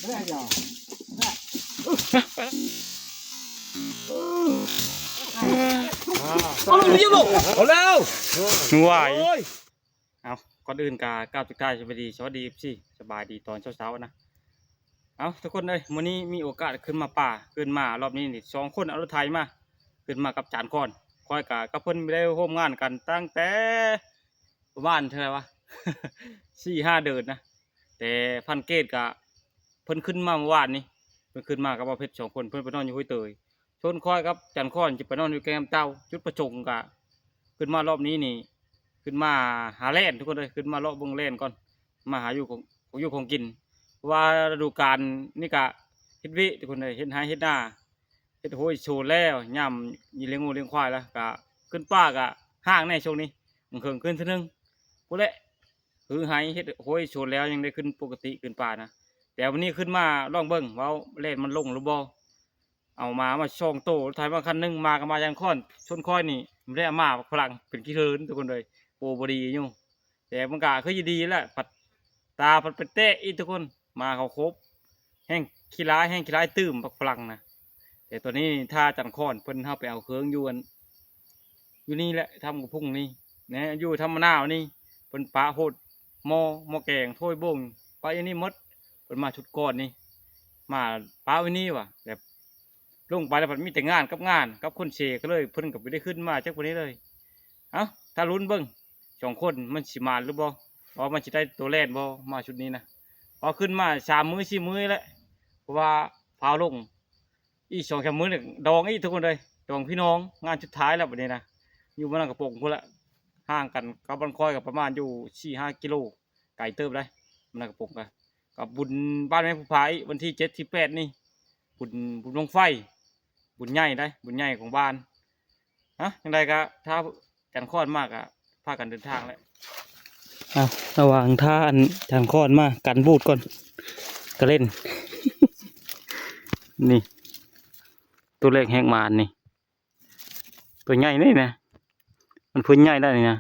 ເອົາແລ້ວ ເອົາແລ້ວ ຫວາຍ. ໂອ້ຍ ເອົາ ກ່ອນອື່ນກໍກາບທັກທາຍສະບາຍດີ ສະຫວັດດີ ເອັຟຊີ ສະບາຍດີຕອນເຊົ້າໆນະ. ເອົາ ທຸກຄົນເອີຍ ມື້ນີ້ມີໂອກາດຂຶ້ນມາປ່າ ຂຶ້ນມາລອບນີ້ນີ້ ສອງຄົນເອົາລົດໄຖມາ ຂຶ້ນມາກັບຈານຄອນ. ຂ້ອຍກໍກັບເພິ່ນໄດ້ຮ່ວມງານກັນຕັ້ງແຕ່ປະມານເທົ່າໃດວະ ສີ່ຫ້າເດືອນນະ. ແຕ່ພັນເກດກະ ເພິ່ນຂຶ້ນມາເມື່ອວານນີ້ ເພິ່ນຂຶ້ນມາກັບບ່າວເພັດສອງຄົນ ເພິ່ນໄປນອນຢູ່ຫ້ວຍເຕີຍ ສ່ວນຂ້ອຍກັບຈັນຄອນຈະໄປນອນຢູ່ແກ້ງນ້ຳເຕົ້າ. ຈຸດປະສົງກະຂຶ້ນມາລອບນີ້ນີ້ ຂຶ້ນມາຫາແລ່ນ ທຸກຄົນເອີຍ ຂຶ້ນມາເລາະເບິ່ງແລ່ນກ່ອນ ມາຫາຢູ່ຂອງ ຂອງຢູ່ຂອງກິນ ເພາະວ່າລະດູການນີ້ກະເຮັດວຽກ ທຸກຄົນເອີຍ ເຮັດໄຮ່ເຮັດນາ ເຮັດໂຮຍໂຊນແລ້ວ ຍາມຍິງລ້ຽງງົວລ້ຽງຄວາຍແລ້ວ ກະຂຶ້ນປ່າກະຫ່າງແດ່ຊ່ວງນີ້ ບາງເຄິ່ງຂຶ້ນເທື່ອໜຶ່ງພຸ້ນແຫຼະ. ຄືໄຮ່ເຮັດໂຮຍໂຊນແລ້ວ ຍັງໄດ້ຂຶ້ນປົກກະຕິຂຶ້ນປ່ານະ. ແຕ່ວັນນີ້ຂຶ້ນມາລອງເບິ່ງວ່າແລ່ນມັນລົງຫຼືບໍ່. ເອົາມາ ມາສອງໂຕ ໄຖມາຄັນໜຶ່ງ ມາກໍມາຢ່າງຄ້ອນ ຊົນຂ້ອຍນີ້ ບໍ່ໄດ້ເອົາມາ ຝຣັ່ງເປັນຂີ້ເຫີນ ທຸກຄົນເອີຍ ໂປບໍ່ດີຢູ່. ແຕ່ມັນກະຄືຈະດີແຫຼະ ພັດຕາພັດໄປແຕະອີກ ທຸກຄົນ ມາເຂົ້າຄົບ ແຮ່ງຂີ້ລາຍ ແຮ່ງຂີ້ລາຍຕື່ມ ບັກຝຣັ່ງນະ. ແຕ່ຕອນນີ້ຖ້າຈັນຄອນເພິ່ນ ເຮົາໄປເອົາເຄື່ອງຢູ່ອັນ ຢູ່ນີ້ແຫຼະ ທຳກະພຸງນີ້ແນະ ຢູ່ທຳມະນາວນີ້ ເພິ່ນປະໂຫດ ໝໍ້ ໝໍ້ແກງ ຖ້ວຍໂບງ ປະຢູ່ນີ້ໝົດ. ເພິ່ນມາຊຸດກ່ອນນີ້ ມາປະໄວ້ນີ້ວ່າ ແບບລົງໄປແລ້ວພັດມີແຕ່ງານກັບງານກັບຄົນເຊ ກໍເລີຍເພິ່ນກໍບໍ່ໄດ້ຂຶ້ນມາຈັກມື້ນີ້ເລີຍ. ເອົ້າ ຖ້າລຸ້ນເບິ່ງ ສອງຄົນມັນຊິໝານຫຼືບໍ່ ວ່າມັນຊິໄດ້ໂຕແລ່ນບໍ່ ມາຊຸດນີ້ນະ. ເພາະຂຶ້ນມາສາມມື້ສີ່ມື້ແລ້ວ ເພາະວ່າພາວລົງ ອີກສອງສາມມື້ນີ້ດອງອີກ ທຸກຄົນເອີຍ ດອງພີ່ນ້ອງ ງານສຸດທ້າຍແລ້ວບັດນີ້ນະ. ຢູ່ບ້ານນາກະປົງພຸ້ນລະ ຫ່າງກັນກັບບ້ານຂ້ອຍກໍປະມານຢູ່ສີ່ຫ້າກິໂລ ໄກເຕີບໃດ໋ ບ້ານນາກະປົງກະ ກັບບຸນບ້ານແມ່ພູຜາອີກ ວັນທີເຈັດທີແປດນີ້ ບຸນ ບຸນບັ້ງໄຟ ບຸນໃຫຍ່ໃດ໋ ບຸນໃຫຍ່ຂອງບ້ານ. ຮະ ຈັ່ງໃດກະຖ້າຈັນຄອນມາກະພາກັນເດີນທາງແຫຼະ. ເອົ້າ ລະຫວ່າງຖ້າອັນຈັນຄອນມາກັນບູດກ່ອນ ກະເຫຼັ້ນ ນີ້ ໂຕແລກແຮກມານນີ້ ໂຕໃຫຍ່ນີ້ນະ ມັນເພິ່ນໃຫຍ່ໄດ້ນີ້ນະ.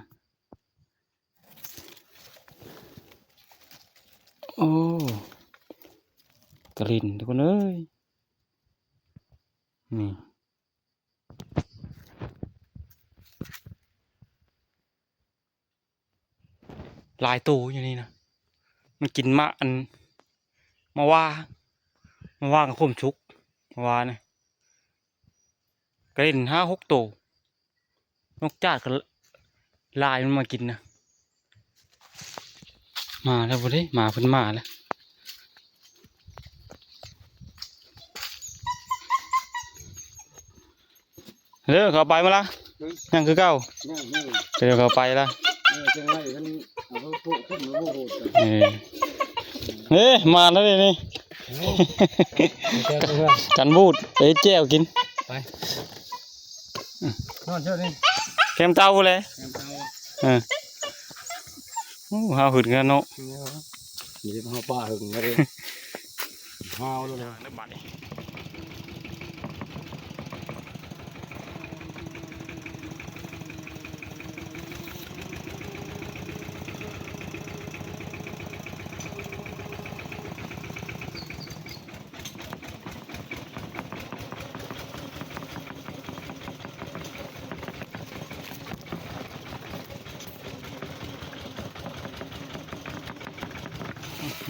ໂອ້ ກະເຫຼັ້ນ ທຸກຄົນເອີຍ ນີ້ ຫຼາຍໂຕຢູ່ນີ້ນະ ມັນກິນໝາກອັນ ໝາກຫວ້າ ໝາກຫວ້າກະຂົມສຸກ ໝາກຫວ້ານະ ກະເຫຼັ້ນຫ້າຫົກໂຕ ນົກຈາກກະຫຼາຍ ມັນມາກິນນະ. ມາແລ້ວບໍ່ເດ້ ໝາເພິ່ນມາແລ້ວ. ເດີ ເຂົາໄປມາລະ ຍັງຄືເກົ່າ ຍັງຢູ່ ເດີ ເຂົາໄປລະ ເອີ ຈັ່ງໃດມັນເອົາໄປໂປະຄົນບໍ່ຮູ້ ເອີ ເອີ ມາແລ້ວນີ້ ໂອ້ ກັນບູດ ໄປເຮັດແຈ່ວກິນ ໄປ ນອນເຊີນີ້ ແຄມເຕົາພຸ້ນແຫຼະ ແຄມເຕົາ ເອີ ໂອ້ ຫາວຫຶດກັນເນາະ ເອີ ມີແຕ່ເຮົາປ່າຫຶງເລີຍ ຫາວໂລດ ບາດນີ້.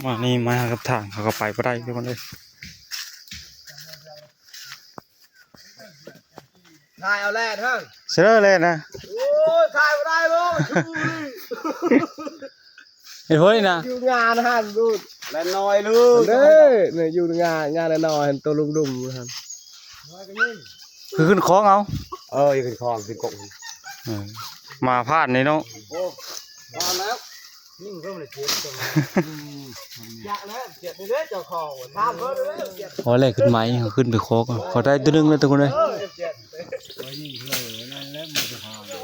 ມານີ້ມາກັບທາງ ເຂົາກໍໄປບໍ່ໄດ້ທຸກຄົນເອີຍ. ຖ່າຍເອົາແລ່ນເຮີ້ຍ ເຊີແລ່ນນະ ໂອ້ຍ ຖ່າຍບໍ່ໄດ້ເວີ້ຍ ເຮັດເຮີ້ຍນະ ຢູ່ງານຫັ້ນລູກ ແລ່ນນ້ອຍລູກ ເດ້ ນີ້ຢູ່ງານ ງານແລ່ນນ້ອຍຫັ້ນ ໂຕລຸງດຸ່ມຫັ້ນ ຄືຂຶ້ນຄອງເອົາ ເອີ ຂຶ້ນຄອງ ຂຶ້ນກົກ ເອີ ມາຜ່ານນີ້ເນາະ ໂອ້ ຜ່ານແລ້ວ. ຍິງກໍບໍ່ໄດ້ເຈັບ ອືມ ຢາກແລ້ວ ເຈັບເດ້ເຈົ້າຂອງ ຖາມເພິ່ນເດ້ ໂອ້ຍ ແລ່ນຂຶ້ນໄມ້ ເຂົາຂຶ້ນໄປຄໍກໍ ເຂົາໄດ້ໂຕໜຶ່ງແລ້ວທຸກຄົນເອີຍ ເອີ ຍິງເລີຍ ນັ້ນແຫຼະມັນຈະຫາ ເອີ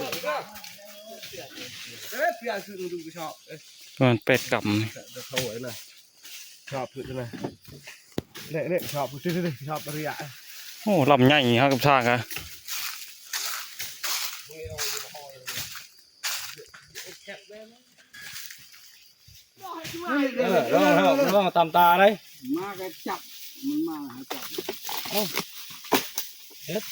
ປ່ຽນຄືມັນດູຊອບ ເອີ ປະມານແປດກຳ ຊອບພຸ້ນນະ ເດ້ ຊອບພຸ້ນ ຊອບໄລຍະ ໂອ້ ລຳໃຫຍ່ເຮົາກັບຊ່າງກະ ເອີ ລອງ ລອງ ລອງຕຳຕາໄດ໋ ມາກໍຈັບ ມັນມາຫາຈັບ ເອົ້າ ເຮັດ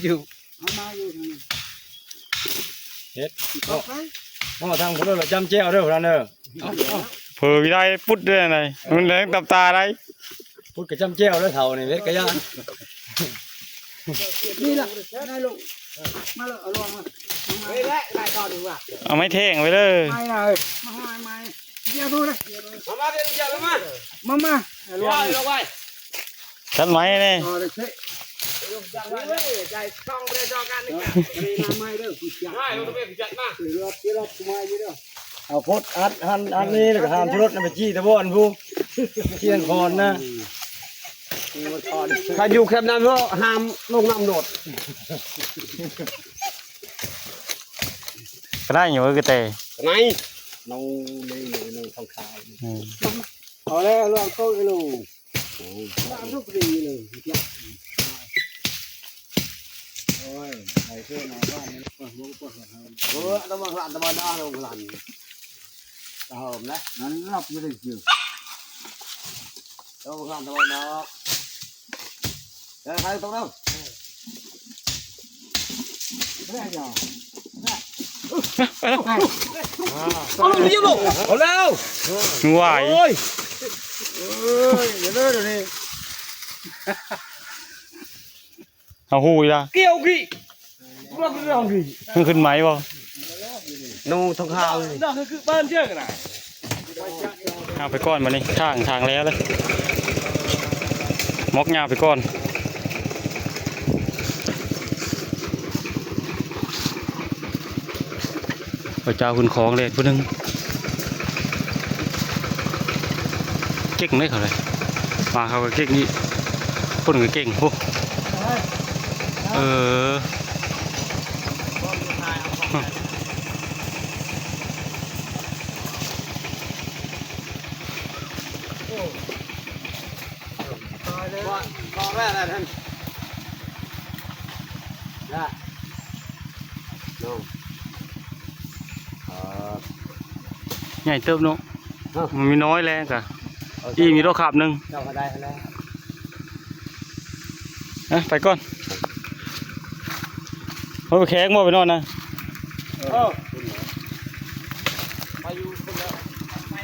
ຢູ່ ເອົາມາຢູ່ທາງນີ້ ເຮັດ ເອົາໄປ ເອົາທາງພຸ້ນເດີ ຈ້ຳແຈ່ວເດີພຸ້ນເດີ ເອົ້າ ເຜີວິໄລປຸດເດີໄດ໋ ມັນແດງຕຳຕາໄດ໋ ພຸ້ນກໍຈ້ຳແຈ່ວເດີເຖົ້ານີ້ ເຮັດກະຍາ ນີ້ລະ ໄດ້ລູກ ມາເລີຍ ເອົາລວງມາ ນີ້ແຫຼະ ໄດ້ຕອນນີ້ວ່າ ເອົາໄມ້ແທງໄປເລີຍ ໄມ້ນະ ເອີຍ ມາຫາໄມ້ ດຽວໂທດເດີ ມາ ມາ ດຽວ ດຽວ ມາ ມາ ມາ ເອົາລວງ ດຽວ ມາ ມາ ຕັດໄມ້ແດ່ ຕໍ່ເລີຍເຊ ໄດ້ຕ້ອງໄດ້ຕໍ່ກັນນີ້ ນີ້ມາໃໝ່ເດີ ຜູ້ຈັດ ໄດ້ ລົງໄປຜູ້ຈັດມາ ເອົາໂພດອັດ ຫັ້ນອັນນີ້ ແລ້ວກໍຫ້າມຂີ່ລົດນຳໄປຈີ້ຕະບ່ອນພຸ້ນ ຄຽງຄອນນະ ຄັນຢູ່ແຄມນັ້ນເນາະ ຫ້າມລົງນ້ຳໂລດ ກະໄດ້ຢູ່ ເອີ ກະແຕ ກະໄດ້ ນ້ອງນີ້ ນ້ອງຂາວ ອືມ ເອົາແລ້ວ ລວງໂຕອີ່ລູ ໂອ້ຍ ສາມສິບປີເລີຍ ໂອ້ຍ ໄປເທື່ອໜ້າບ້ານນີ້ ເອີ ອັນນັ້ນມັນຫຼານຕະບອນດາ ຫຼານຕະເຫິມນະ ນັ້ນລັບຢູ່ໄດ້ຈື່ ເອີ ມັນຫຼານຕະບອນດາ ເອີ ໃຄຕົກເດີ ເອົາແລ້ວ ເອົາແລ້ວ ໄຫວ ໂອ້ຍ ເອີຍ ດຽວເດີ ດຽວນີ້ ເອົາຫູອີກລະ ກ່ຽວກີ້ ມັນເລື່ອງດີ ມັນຂຶ້ນໄໝບໍ່? ໜູທອງຂາວນີ້ ເອົາໄປກ່ອນບັດນີ້ ທາງ ທາງແລ້ວເລີຍ ໝອກຍາວໄປກ່ອນ. ພະເຈົ້າຂຶ້ນຄອງແລ່ນຜູ້ໜຶ່ງ ເກັ່ງເດ້ເຂົາເລີຍ ມາເຂົາກໍເກັ່ງອີກ ຄົນກໍເກັ່ງ ໂອ້ ເອີ ຕາຍແລ້ວ ບໍ່ ບໍ່ແລ້ວນັ້ນ ນະ ນ້ອງ ເອີ ໃຫຍ່ເຕີບເນາະ ເອີ ມັນມີນ້ອຍແລ້ວກະ ເອີ ອີ່ມີໂລຄາບໜຶ່ງ ເຈົ້າກໍໄດ້ແລ້ວ ອ່ະ ໄປກ່ອນ ເຮົາໄປແຂງບໍ່ ໄປນອນນະ ເອີ ໄປຢູ່ພຸ້ນແລ້ວ ໄປ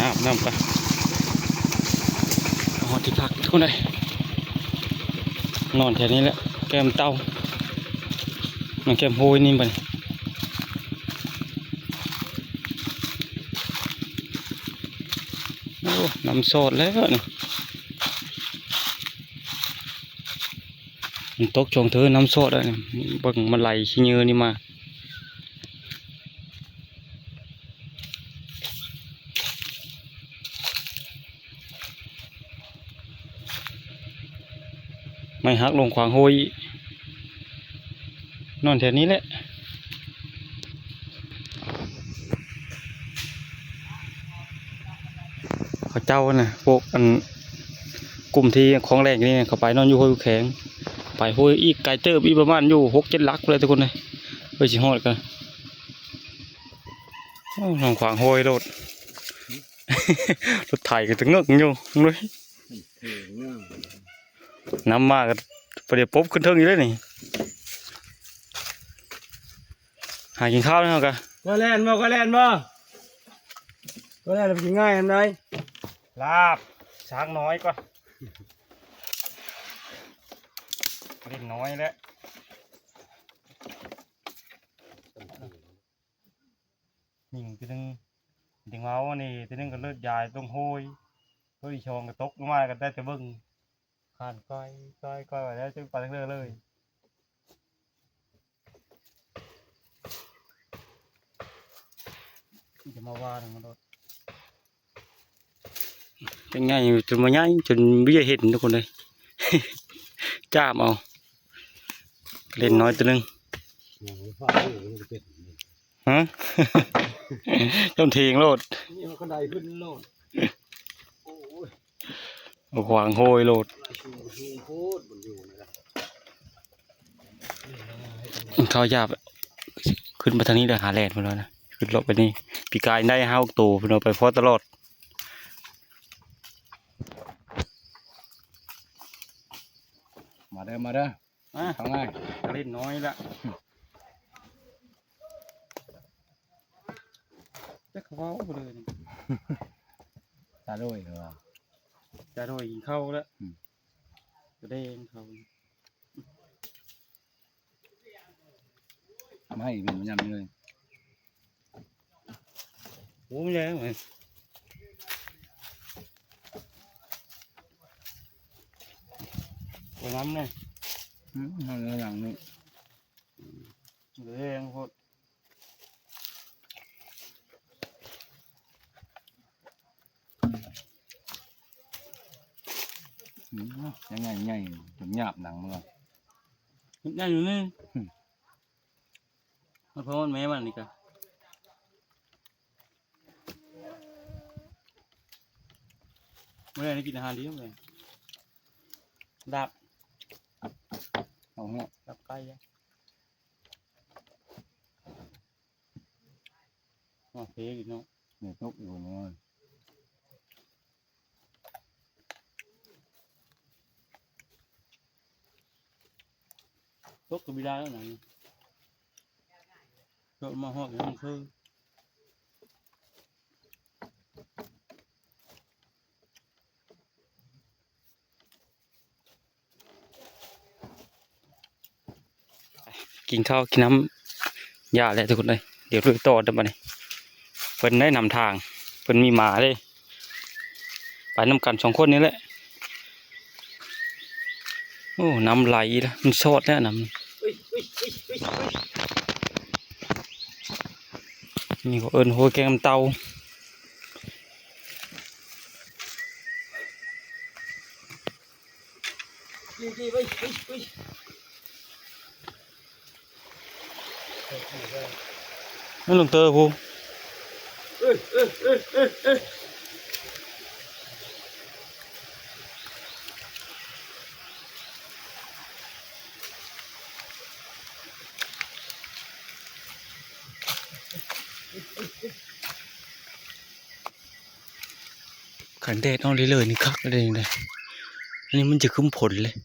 ອາບນ້ຳກ່ອນ ຮອດທີ່ພັກທຸກຄົນເອີຍ ນອນແຖວນີ້ແຫຼະ ແຄມເຕົ່າ ມາແຄມໂຮຍນີ້ບັດນີ້ ໂອ້ ນ້ຳຊອດແລ້ວນີ້ ມັນຕົກຊ່ວງເທີ ນ້ຳຊອດແລ້ວນີ້ ເບິ່ງມັນໄຫຼຂີ້ເຫຍື້ອນີ້ມາ. ໄມ້ຫັກລົງຂວາງຫ້ວຍ ນອນແຖວນີ້ແຫຼະ ເຂົາເຈົ້ານະ ພວກອັນ ກຸ່ມທີ່ຄອງແລງຢູ່ນີ້ ເຂົາໄປນອນຢູ່ຫ້ວຍແຂງ ໄປຫ້ວຍອີກໄກເຕີບ ອີກປະມານຢູ່ຫົກເຈັດຫຼັກພຸ້ນແຫຼະທຸກຄົນເອີຍ ເພື່ອຊິຮອດກະ ໂອ້ ນອນຂວາງຫ້ວຍໂລດ ລົດໄຖກໍຈະເງີກຢູ່ເລີຍ ນ້ຳມາກໍປະດຽວປົບຂຶ້ນເທິງຢູ່ເດ້ນີ້ ຫາກິນຂ້າວເຮົາກະ ກໍແລ່ນບໍ່ ກໍແລ່ນບໍ່ ກໍແລ່ນໄປກິນງ່າຍອັນໃດ ລາບ ຊ້າງນ້ອຍກ່ອນ ຫຼິ້ນນ້ອຍແຫຼະ. ຍິງທີໜຶ່ງ ເດັກມາເວົ້ານີ້ ທີໜຶ່ງກໍເລີດຢາຍລົງໂຮຍ ໂຕທີສອງກໍຕົກລົງມາ ກໍໄດ້ແຕ່ເບິ່ງ ຄານກ້ອຍໆໆ ແລ້ວຈຶ່ງໄປທາງເດີເລີຍ ຈະມາວ່ານຳມັນໂລດ. ເປັນໄງ ຈົນບໍ່ໃຫຍ່ ຈົນບໍ່ຢາກເຫັນທຸກຄົນເອີຍ ຈາມເອົາ ເຫຼັ້ນນ້ອຍໂຕໜຶ່ງ ຫະ ຈนเถียงโลด นี่มันก็ได้ขึ้นโลด โอ้ย เอาขวางโหยโลด สูง สูงโพดบนอยู่นะครับ เขาอยากขึ้นไปทางนี้เลย หาแลนด์พุ่นแล้วนะ ขึ้นเลาะไปนี่ ปีกายได้ห้าหกตัว เพิ่นเอาไปพอตลอด มาเด้อ มาเด้อ อ่ะ ทางง่าย เล่นน้อยละ จักเขาเว้าบ่เลยนี่ ตาโดยเหรอ ตาโดยกินข้าวแล้ว อืม กระเด้งเขา มาให้เป็นยำเลย โอ้ มีแรงเลย ไปน้ำเนี่ย อืม เอาเนื้อหลังนี่ แรงโพด อืม ยังไง ใหญ่จนหยาบหนังมันก่อน ใหญ่อยู่นี่ อืม มันพ่อมันแม่มันนี่กะ มื้อนี้กินอาหารดีจังเลย ลาบ เอาหัว ลาบไก่อะ มาเพกอีกเนาะ เนี่ย ตกอยู่เนาะ ตกกะบิดาแล้วนะ ตกมาฮอดยังคือ กินข้าวกินน้ำยาแล้วทุกคนเอ้ย เดี๋ยวลุยต่อเด้อบัดนี้ เพิ่นได้นำทาง เพิ่นมีหมาเด้ ไปนำกันสองคนนี่แหละ โอ้ น้ำไหลแล้ว มันซอดแล้วน้ำ นี่เขาเอิ้นห้วยแก้งน้ำเต่า นั่นลงเตอร์พู้น คันแดดออกเรื่อยๆ นี่คักเลยเด้ อันนี้มันจะครึ้มฝนเลย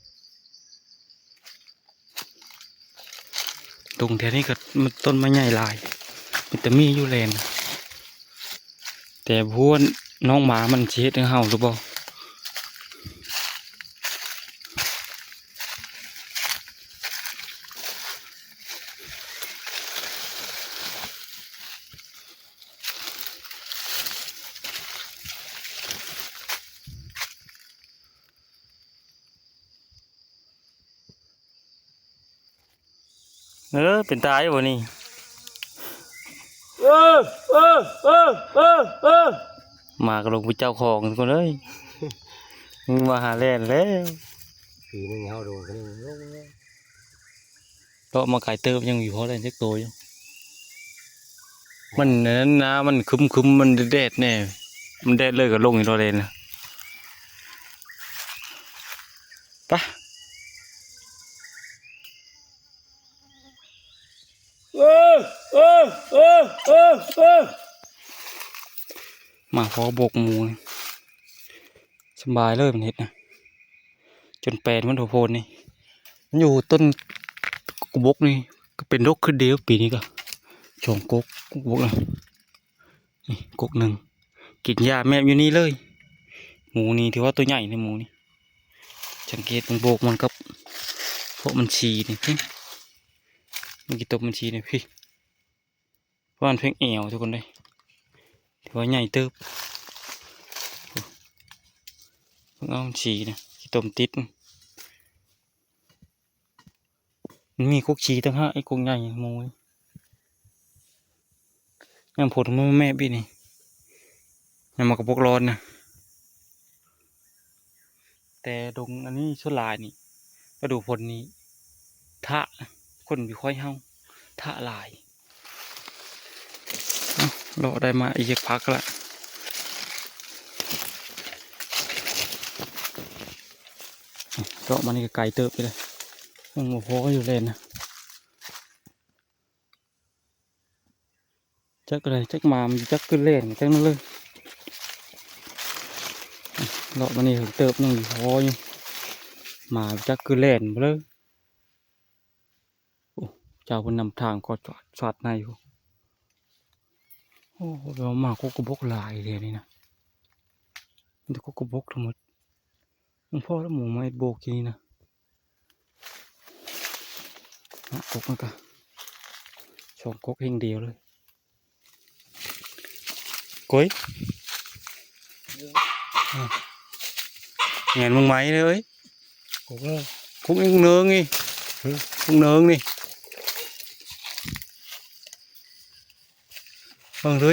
ดงแถวนี้ก็มันต้นไม้ใหญ่หลาย มันจะมีอยู่แลน แต่พวกน้องหมามันสิเฮ็ดให้เห่าหรือบ่ เออ เป็นตาอยู่บ่นี่ เออ เออ เออ เออ เออ เออ หมากะลงเป็นเจ้าของทุกคนเอ้ย มึงมาหาแล่นแล้ว ปีหนึ่งเฮาโดนคนหนึ่งลงแล้ว เลาะมาไกลเติบยังอยู่ พอได้จักโตอยู่ มันอันนั้นนะ มันครึ้มๆ มันแดดแน่ มันแดดเลยก็ลงอีกแล้วเลยนะ ไป เออ เออ เออ เออ เออ มาพอโบกหมูนี่ สำบายเลยมันเฮ็ดนะ จนแปนมันโพนนี่ มันอยู่ต้นกกบกนี่ ก็เป็นดกขึ้นเดียวปีนี้ก็ สองกก กกบกนะ นี่กกหนึ่ง กินหญ้าแมบอยู่นี่เลย หมูนี่ถือว่าตัวใหญ่นะหมูนี่ สังเกตเบิ่งโบกมันกับพวกมันฉี่นี่ มันกี่ตบมันฉี่นี่พี่ ประมาณเพียงแอวทุกคนเด้ย ถือว่าใหญ่เติบ เบิ่งเอามันฉี่นะ ขี้ตมติด มันมีกกฉี่ต่างหาก ไอ้กกใหญ่หมู่นี่ ยามฝนมันแมบอีกนี่ ยามมากะปกร้อนนะ แต่ดงอันนี้ส่วนหลายนี่ ฤดูฝนนี่ ทะ คนบ่ค่อยเห่า ทะหลาย เอ้า ເລາະໄດ້ມາອີກຈັກພັກລະ ເລາະມານີ້ກໍໄກເຕີບຢູ່ເດ້ ຍັງບໍ່ພໍຢູ່ແລ່ນນະ. ຈັກໃດ ຈັກໝາມັນຈັກຄືແລ່ນ ຈັກນັ້ນເລີຍ. ເລາະມານີ້ເຖິງເຕີບ ຍັງພໍຢູ່ ໝາຈັກຄືແລ່ນບໍ່ເລີຍ. ໂອ້ ເຈົ້າເພິ່ນນຳທາງກໍຊວດໃນຢູ່. ໂອ້ ແປວ່າໝາກົກກະບົກຫຼາຍແທ້ນີ້ນະ ມີແຕ່ກົກກະບົກທັງໝົດ. ມັນພໍແລ້ວໝູມາເຮັດໂບກຢູ່ນີ້ນະ. ນະ ກົກມັນກະ ສອງກົກແຫ່ງດຽວເລີຍ. ກົຍ ແມ່ນມຶງໄໝເລີຍ ກົກເລີຍ ກົກອີກເນີງນີ້ ຫຶ ກົກເນີງນີ້. ເບິ່ງດູ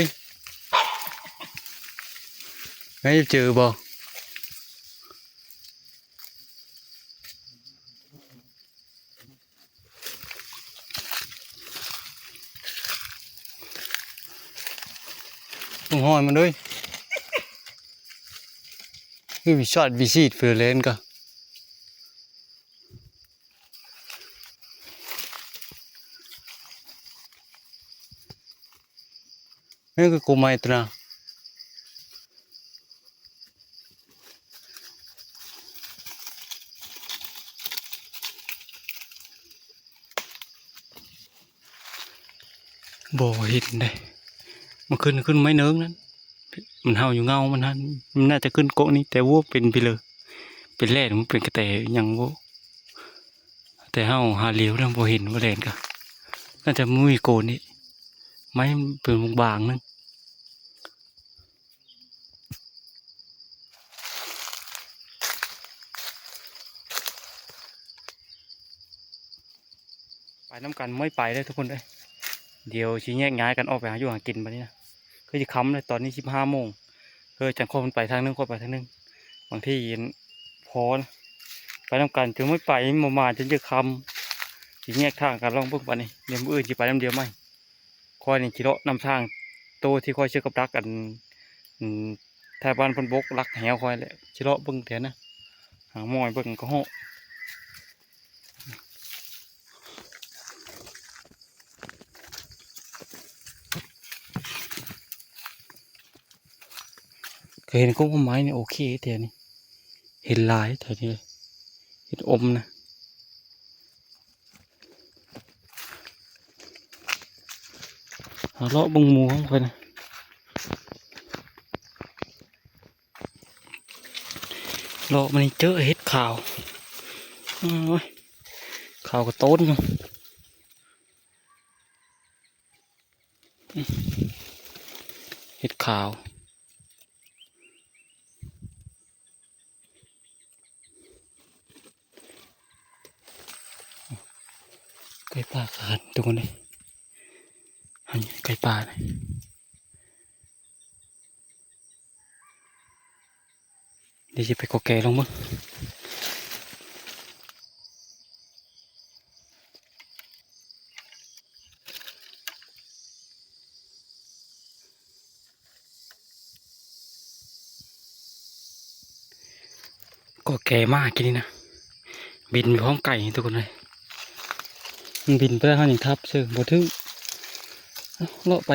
ໄດ້ເຈີບໍ່? ເບິ່ງຮອຍມັນເດີ ຄືວິຊອດວິຊີດເຟືອແລນກະ. ນີ້ຄືກົກໄມ້ຕົວນະ ບໍ່ເຫັນເດ້ ມັນຂຶ້ນ ຂຶ້ນໄມ້ເນີງນັ້ນ ມັນເຫົ່າຢູ່ເງົາມັນຫັ້ນ ມັນໜ້າຈະຂຶ້ນກົກນີ້ ແຕ່ວ່າເປັນໄປເລີຍ ເປັນແລ່ນ ມັນເປັນກະແຕຫຍັງບໍ່. ແຕ່ເຮົາຫາຫຼຽວແລ້ວບໍ່ເຫັນວ່າແລ່ນກະ ໜ້າຈະມີໂກນນີ້ ໄມ້ເປັນບາງໆ ໜຶ່ງ. ໄປນຳກັນ ບໍ່ໄປເດີທຸກຄົນເອີຍ ດຽວຊິແຍກຍ້າຍກັນອອກໄປຫາຢູ່ຫາກິນບັດນີ້ນະ ຄືຊິຄ່ຳແລ້ວ ຕອນນີ້ສິບຫ້າໂມງ. ເອີ ຈັ່ງຂ້ອຍໄປທາງໜຶ່ງ ຂ້ອຍໄປທາງໜຶ່ງ ບາງທີພໍນະ ໄປນຳກັນຈົນບໍ່ໄປບໍ່ມາ ຈົນຈະຄ່ຳ ຊິແຍກທາງກັນ ລອງເບິ່ງບັດນີ້ ດຽວມື້ອື່ນຊິໄປນຳດຽວໃໝ່. ຂ້ອຍນີ້ຊິເລາະນຳທາງໂຕທີ່ຂ້ອຍເຊື່ອກັບດັກ ອັນ ອືມ ໄທບ້ານເພິ່ນບົກລັກແຫວຂ້ອຍແຫຼະ ຊິເລາະເບິ່ງແຖວນະ ຫາໝໍຍເບິ່ງກໍເຫາະ. ເຄີຍເຫັນກົກໝາກໄມ້ນີ້ໂອເຄແທ້ນີ້ ເຫັນຫຼາຍແທ້ນີ້ ເຫັນອົມນະ. ເອົາເລາະເບິ່ງໝູຂອງຂ້ອຍນະ ເລາະມານີ້ເຈີເຫັດຂາວ ໂອ້ຍ ຂາວກະໂຕນຢູ່. ເຫັດຂາວ ໄກ່ປ່າກະຫັນທຸກຄົນເອີຍ ຫັນໄກ່ປ່ານະ. ດຽວຊິໄປກໍແກລອງເບິ່ງ ກໍແກມາກິນນີ້ນະ ບິນໄປພ້ອມໄກ່ນີ້ທຸກຄົນເອີຍ ມັນບິນໄປແລ້ວ ເຮົາຍັງທັບເຊີບໍ່ຖືກ. ເອົາ ເລາະໄປ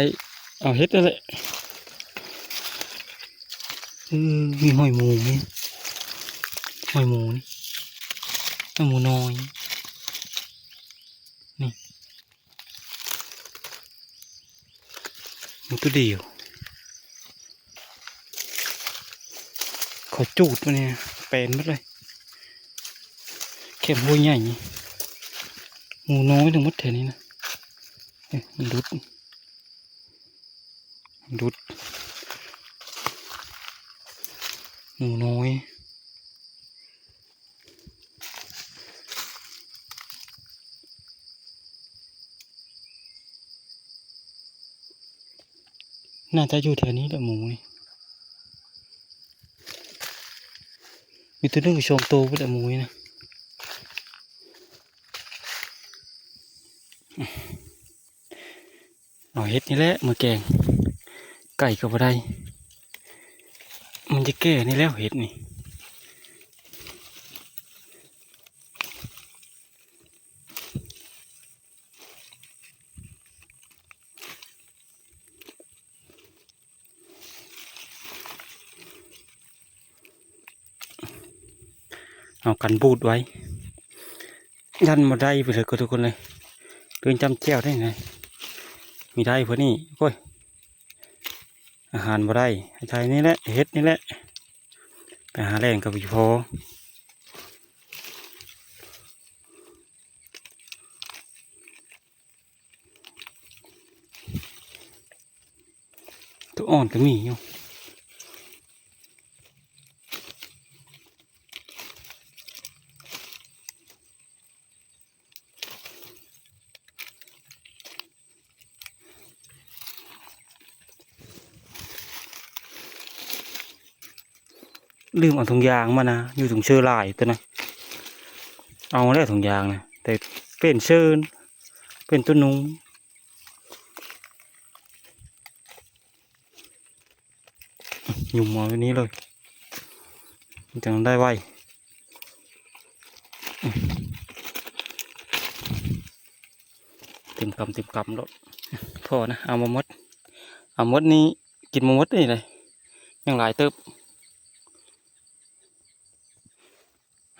ເອົາເຫັດນັ້ນແຫຼະ. ເອີ ມີຫອຍໝູ ມີຫອຍໝູນີ້ ຫອຍໝູນ້ອຍນີ້ ມີໂຕດຽວ. ເຂົາຈູດມານີ້ແປນໝົດເລີຍ ແຄມຫ້ວຍໃຫຍ່ນີ້ ໝູນ້ອຍທັງໝົດແຖວນີ້ນະ. ເອີ ມັນຫຼຸດ ຫຼຸດ ໝູນ້ອຍ. ໜ້າຈະຢູ່ແຖວນີ້ແຫຼະໝູນີ້ ມີໂຕໜຶ່ງສອງໂຕພຸ້ນແຫຼະໝູນີ້ນະ. ເອົາເຫັດນີ້ແຫຼະມາແກງ ໄກ່ກໍບໍ່ໄດ້ ມັນຈະແກ່ນີ້ແລ້ວ ເຫັດນີ້. ເອົາກັນບູດໄວ້ ຢ້ານບໍ່ໄດ້ໄປເລີຍ ທຸກຄົນເລີຍ. ຕື່ນຈ້ຳແຈ່ວໄດ້ນະ ມີໄດ້ພວກນີ້. ໂອ້ຍ ອາຫານບໍ່ໄດ້ ໃຊ້ນີ້ແຫຼະ ເຫັດນີ້ແຫຼະ ໄປຫາແລ່ນກໍບໍ່ພໍ. ຕົວອ່ອນກໍມີຢູ່. ລືມເອົາຖົງຢາງມານະ ຢູ່ຖົງເຊີຫຼາຍຕົວນະ. ເອົາແລ້ວຖົງຢາງນະ ແຕ່ເປັນເຊີ ເປັນຕົວໜຸ່ງ. ຫຍຸ່ມເອົາຢູ່ນີ້ເລີຍ ມັນຈັ່ງໄດ້ໄວ. ເຕັມກຳເຕັມກຳໂລດ. ພໍນະ ເອົາມາໝົດ ເອົາໝົດນີ້ ກິນບໍ່ໝົດນີ້ເລີຍ ຍັງຫຼາຍເຕີບ.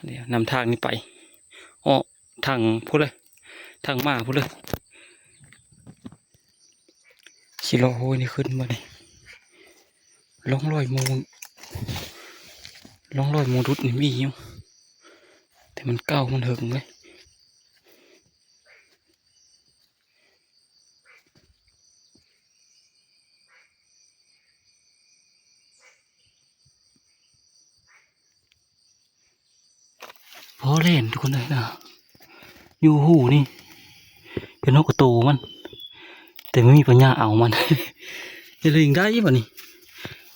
ດຽວນຳທາງນີ້ໄປ ເອາະທາງພຸ້ນເລີຍ ທາງມາພຸ້ນເລີຍ. ຊິເລາະໂຮຍນີ້ຂຶ້ນບາດນີ້ ຮ່ອງຮອຍໝູ່ ຮ່ອງຮອຍໝູ່ດຸດນີ້ມີຢູ່ ແຕ່ມັນເກົ່າ ມັນເຫິງເລີຍ. ພໍແລ່ນທຸກຄົນເອີຍນະ ຢູ່ຮູນີ້ເປັນນົກກະໂຕມັນ ແຕ່ບໍ່ມີປັນຍາເອົາມັນ ເຮັດເລີຍຍັງໄດ້ບາດນີ້.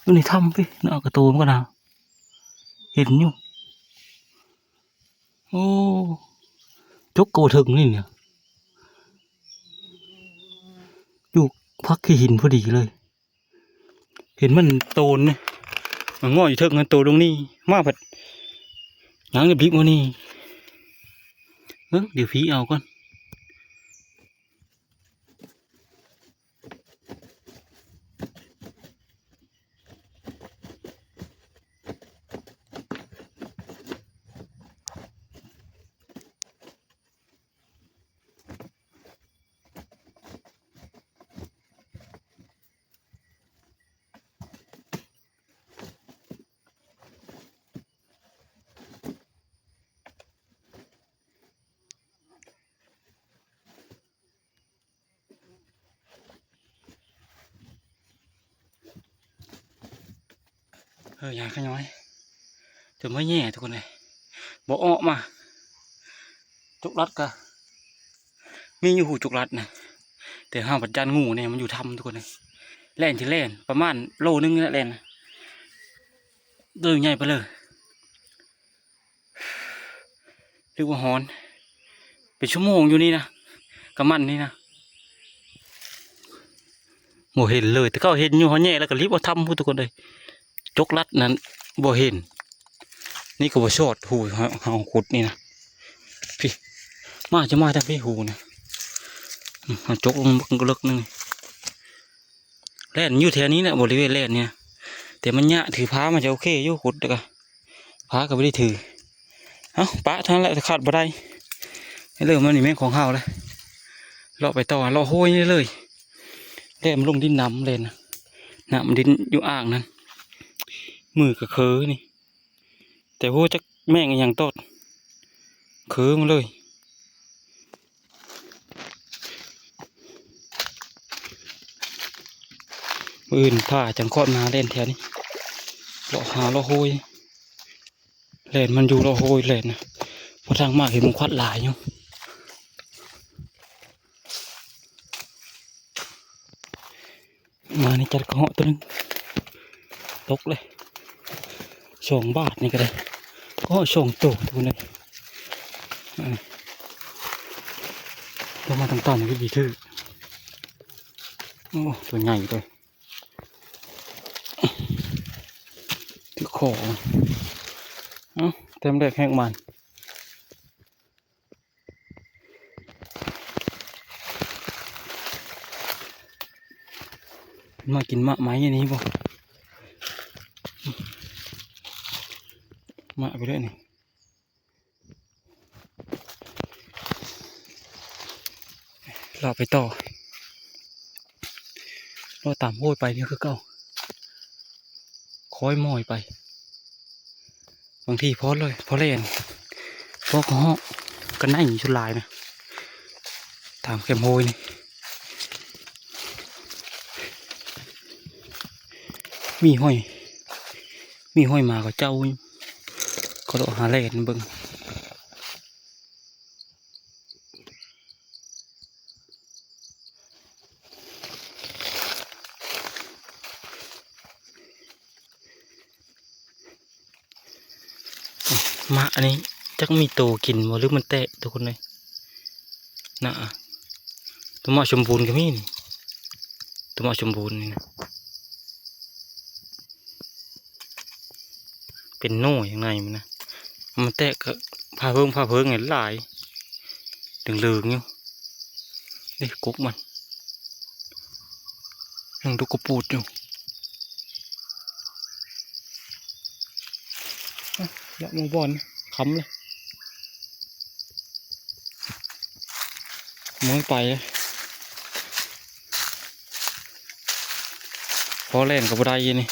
ຢູ່ໃນຖ້ຳພີ້ ເອົາກະໂຕມັນກ່ອນນະ ເຫັນຢູ່. ໂອ້ ຈົກກໍບໍ່ເຖິງນີ້ນະ ຢູ່ພັກຂີ້ຫີນພໍດີເລີຍ. ເຫັນມັນໂຕນນີ້ ມັນງໍ້ຢູ່ເທິງຫັ້ນ ໂຕລົງນີ້ ມາພັດຫຍັງດິບໆມານີ້. ເບິ່ງ ດຽວຜີເອົາກ່ອນ. ເອີ ຢາຂະຫຍ້ອຍ ຈົນບໍ່ແຍ່ທຸກຄົນເອີຍ ບໍ່ອອກມາ. ຈົກລັດກະມີຢູ່ ຮູຈົກລັດນະ ແຕ່ເຮົາບັດຢ້ານງູນີ້ ມັນຢູ່ຖ້ຳທຸກຄົນເອີຍ. ແລ່ນຊິແລ່ນປະມານໂລໜຶ່ງນີ້ແຫຼະ ແລ່ນນະ ໂຕໃຫຍ່ໄປເລີຍ. ຫຼືວ່າຮ້ອນ ເປັນຊົ່ວໂມງຢູ່ນີ້ນະ ກະມັນນີ້ນະ ບໍ່ເຫັນເລີຍ. ແຕ່ເກົ່າເຫັນຢູ່ ເຮົາແຍ່ແລ້ວກະລີບເອົາຖ້ຳພຸ້ນທຸກຄົນເອີຍ. ຈົກລັດນັ້ນບໍ່ເຫັນ ນີ້ກໍບໍ່ຊອດ ຮູເຮົາ ເຮົາຂຸດນີ້ນະ. ພີ້ ມາ ຈະມາທາງພີ້ ຮູນະ ເຮົາຈົກລົງເລິກໜຶ່ງ. ແລ່ນຢູ່ແຖວນີ້ແຫຼະ ບໍລິເວນແລ່ນນີ້ນະ ແຕ່ມັນຍາກ ຖືພາມັນຈະໂອເຄຢູ່ ຂຸດແລ້ວກະ ພາກໍບໍ່ໄດ້ຖື. ເອົ້າ ປະເທົ່ານັ້ນແຫຼະ ຂາດບໍ່ໄດ້. ເລີ່ມມານີ້ແມ່ນຂອງເຮົາແລ້ວ ເລາະໄປຕໍ່ ເລາະໂຮຍນີ້ເລີຍ. ແລ່ນມັນລົງດິນນຳ ແລ່ນນະ ນ້ຳດິນຢູ່ອ່າງນັ້ນ ມືກະເຄີນີ້ ແຕ່ບໍ່ຮູ້ຈັກແມງອີ່ຫຍັງຕອດ ເຄີມາເລີຍ. ມື້ອື່ນພາຈັງຄອດມາແລ່ນແຖວນີ້ ເລາະຫາເລາະໂຮຍ ແລ່ນມັນຢູ່ເລາະໂຮຍແລ່ນນະ. ພໍທາງມາເຫັນໝູຂວັດຫຼາຍຢູ່ ມານີ້ຈັດກະເຫາະໂຕໜຶ່ງ ຕົກເລີຍ ສອງບາດນີ້ກະໄດ້ ກະເຫາະສອງໂຕພຸ້ນເລີຍ. ອາ ລົງມາຕ່ຳໆນີ້ຄືຊິຖືກ ໂອ້ ໂຕໃຫຍ່ເລີຍ. ຂອງ ເອົ້າ ແຕ້ມແລກແຮກໝານ. ມາກິນໝາກໄມ້ອັນນີ້ບໍ່? ໝາກໄປເລີຍນີ້. ເລາະໄປຕໍ່ ເລາະຕາມໂຫ້ຍໄປນີ້ຄືເກົ່າ ຄ່ອຍມອຍໄປ. ບາງທີພໍເລີຍ ພໍແລ່ນ ພໍກະເຫາະກະໄນຢູ່ຫຼາຍນະ ຕາມແຄມໂຫ້ຍນີ້. ມີຫ້ອຍ ມີຫ້ອຍໝາກະເຈົ້າ ກະເລາະຫາແລ່ນເບິ່ງ. ໝາກອັນນີ້ຈັກມີໂຕກິນບໍ່ ຫຼືມັນແຕກທຸກຄົນເອີຍ. ນະ ຕົ້ນໝາກສົມບູນກະມີນີ້ ຕົ້ນໝາກສົມບູນນີ້ນະ ເປັນໜໍ່ຢູ່ໃນມັນນະ ມັນແຕກກະພາເພີງ ພາເພີງຫຼາຍໆ ເຫຼືອງໆຢູ່. ເດ້ ກົກມັນຍັງດົກກະປູດຢູ່. ອະ ຢາກມາບ່ອນ ຄ່ຳເລີຍ ເມື່ອຍໄປເລີຍ ພໍແລ່ນກະບໍ່ໄດ້ຢູ່ນີ້.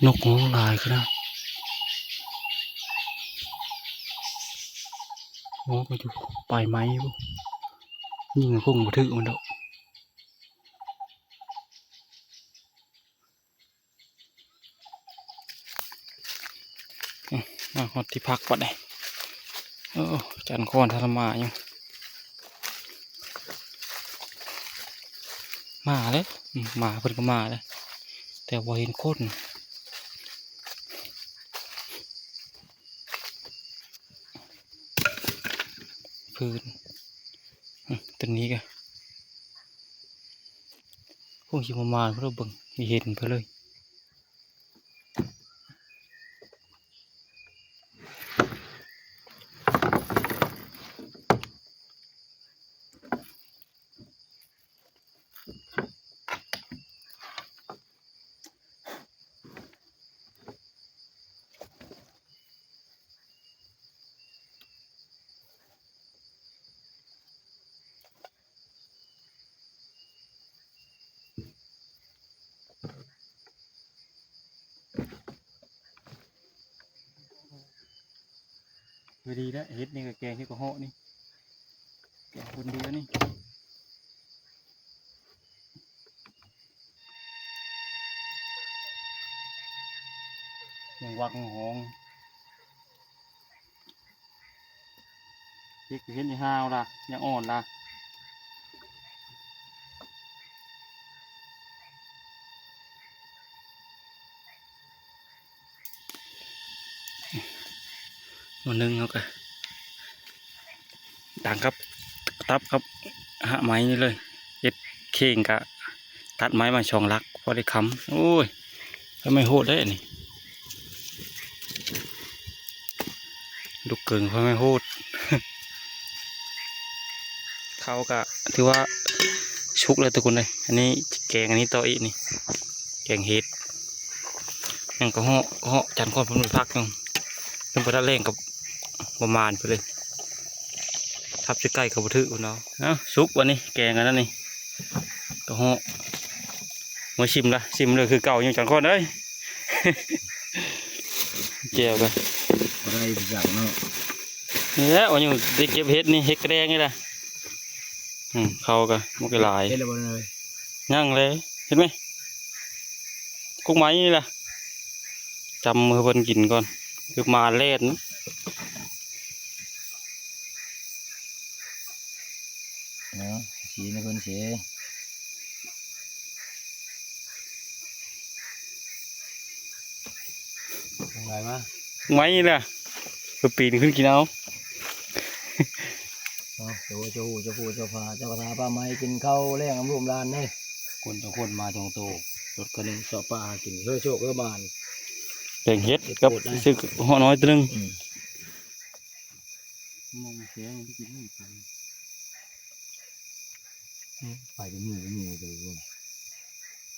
ນົກຮ້ອງຫຼາຍຂະໜາດ ຮ້ອງກະຢູ່ປາຍໄມ້ພຸ້ນ ຍິງຄົງບໍ່ຖືກມັນດອກ. ອືມ ມາຮອດທີ່ພັກບັດນີ້ ໂອ້ ຈັນຄອນທະລະມາຢູ່ ມາເດ້ ອືມ ມາ ເພິ່ນກະມາເດ້ ແຕ່ບໍ່ເຫັນຄົນ. ພື້ນ ອືມ ຕົນນີ້ກະ ໂອ້ ຊິມາ ມາເບິ່ງ ມີເຫັນເພິ່ນເລີຍ. ພໍດີແລ້ວ ເຫັດນີ້ກະແກງເຫັດກະເຫາະນີ້ ແກງຄົນດຽວນີ້ ຍັງວັກຍັງຫອງ. ເຮັດ ເຮັດໃຫ້ຫ້າວລະ ຍັງອ່ອນລະ. ມື້ໜຶ່ງເຮົາກະຕັ້ງກັບ ຕັບກັບຫາໄມ້ນີ້ເລີຍ ເຮັດເຂ່ງກະຕັດໄມ້ມາສອງຫຼັກ ພໍໄດ້ຄ້ຳ. ໂອ້ຍ ໄຟໄໝ້ໂຫດເດ້ອັນນີ້ ລູກເກີງໄຟໄໝ້ໂຫດ. ເຂົ້າກະຖືວ່າສຸກແລ້ວທຸກຄົນເອີຍ. ອັນນີ້ແກງອັນນີ້ຕໍ່ອີກນີ້ ແກງເຫັດ ຍັງກະເຫາະ ເຫາະ ຈັນຄອນເພິ່ນໄປພັກຢູ່ ເພິ່ນບໍ່ທັນແລ້ງກະປະມານພຸ້ນເລີຍ. ທັບໃສ່ໄກ່ກໍບໍ່ຖືກເນາະ. ເອົ້າ ສຸກບັດນີ້ ແກງກັນແລ້ວນີ້ ກະເຫາະ. ມາຊິມລະ ຊິມເລີຍຄືເກົ່າຢູ່ຈັງຄົນເອີຍ. ແຈ່ວກະບໍ່ໄດ້ຄືກັນເນາະ. ນີ້ແຫຼະ ວ່າຢູ່ໄດ້ເກັບເຫັດນີ້ ເຫັດກະແດງນີ້ແຫຼະ. ອືມ ເຂົ້າກະບໍ່ກະຫຼາຍ. ເຫັດແລ້ວບໍ່ເລີຍ? ຍັງເລີຍ ເຫັນໄໝ? ກົກໄມ້ນີ້ລະ ຈຳໃຫ້ເພິ່ນກິນກ່ອນ ຄືມາແລ່ນ. ເນາະ ຊີ້ໃຫ້ເພິ່ນເສ ໄດ້ມາ ໄມ້ນີ້ແຫຼະ ເພິ່ນປີນຂຶ້ນກິນເອົາ. ເນາະ ເຈົ້າ ເຈົ້າ ເຈົ້າຜູ້ເຈົ້າພາ ເຈົ້າກະທາພາໄມ້ກິນເຂົ້າແລງນຳລູກນຳຫຼານເດ້. ຄົນສອງຄົນມາສອງໂຕ ລົດຄັນໜຶ່ງເສາະປ່າຫາກິນ ເຮີ້ໂຊກເຮີ້ໝານ. ແກງເຫັດກັບ ເຫັດໂຄດນະ ຊື້ເຫາະນ້ອຍໂຕໜຶ່ງ. ອືມ ມອງແສງໄປກິນນີ້ໄປ ໄປເປັນໝູ່ເປັນໝູ່ໄປພຸ້ນ.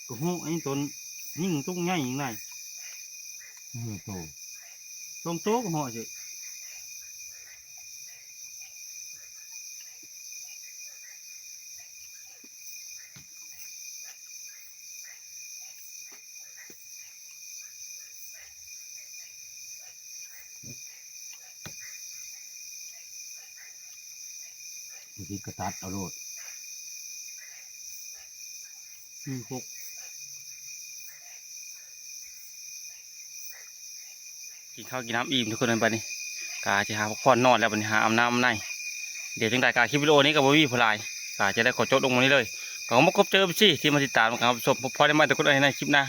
ກະເຫາະອັນນີ້ຕົນຍິງຕົກໃຫຍ່ຍິງໄດ້ ເອີ ໂຕ ສອງໂຕກະເຫາະຊິ. ບໍ່ຕິດກະຕັດເອົາໂລດ ມີຄົກ. ກິນເຂົ້າກິນນ້ຳອີ່ມທຸກຄົນ ບັດນີ້ກະຊິຫາພັກຜ່ອນນອນແລ້ວ ບັດນີ້ຫາອາບນ້ຳອາບໃນ. ດຽວຈັ່ງໃດກະຄລິບວິດີໂອນີ້ກະບໍ່ມີຜູ້ຫຼາຍ ກະຈະໄດ້ຂໍຈົບລົງມານີ້ເລີຍ. ກະຂໍຂອບໃຈເອັຟຊີທີ່ມາຕິດຕາມ ກະຮັບຊົມ. ພົບພໍ້ໄດ້ໃໝ່ທຸກຄົນໃນຄລິບໜ້າ.